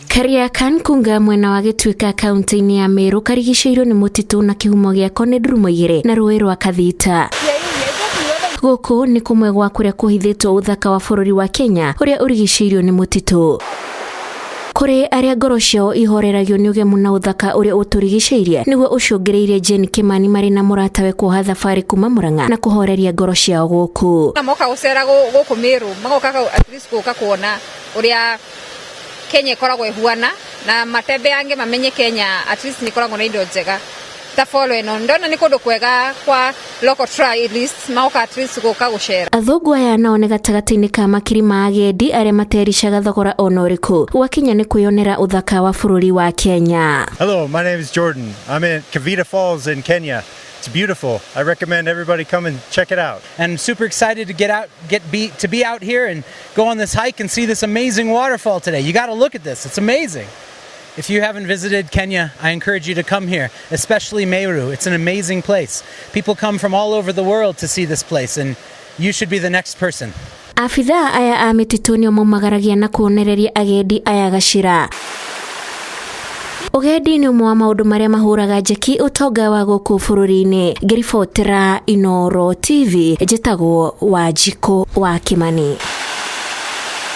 Karia ka Nkunga mwena wa Gĩtuĩka kaunti-inĩ ya Meru karigicĩirio nĩ mũtitũ na kĩhumo gĩako nĩ ndurumo igĩrĩ na rũĩ rwa Kathita. Gũkũ nĩ kũmwe gwa kũrĩa kũhithĩtwo ũthaka wa bũrũri wa Kenya ũrĩa ũrigicĩirio nĩ mũtitũ. Kũrĩ arĩa ngoro ciao ihoreragio nĩ ũgemu na ũthaka ũrĩa ũtũrigicĩirie nĩguo ũcũngĩrĩirie Jane Kimani marĩ na mũratawe kuoha thabarĩ kuma Murang'a na kũhoreria ngoro ciao gũkũ. Na moka gũcera gũkũ Meru magoka at least gũka kuona ũrĩa Kenya ĩkoragwo ĩhuana na matembeange mamenye Kenya at least nĩ ĩkoragwo na indo njega ta fall ĩno ndona nĩ kũndũ kwega kwa local tourists magoka at least gũka gũcera. Athũngũ aya nao nĩ gatagatĩ-inĩ ka makiri ma agendi arĩa matericaga thogora ona ũrĩkũ gwakinya nĩ kwĩyonera ũthaka wa bũrũri wa Kenya. Hello, my name is Jordan. I'm in Kavita Falls in Kenya. It's beautiful. I recommend everybody come and check it out. And I'm super excited to get out, get be to be out here and go on this hike and see this amazing waterfall today. You got to look at this. It's amazing. If you haven't visited Kenya, I encourage you to come here, especially Meru. It's an amazing place. People come from all over the world to see this place, and you should be the next person. Abithaa aya a mĩtitũ nĩo maumagaragia na kuonereria agendi aya gacĩra. Ũgendi nĩ ũmwe wa maũndũ marĩa mahũraga njeki ũtonga wa gũkũ bũrũri-inĩ. Ngĩribotera Inooro TV, njĩtagwo Wanjikũ wa Kĩmani.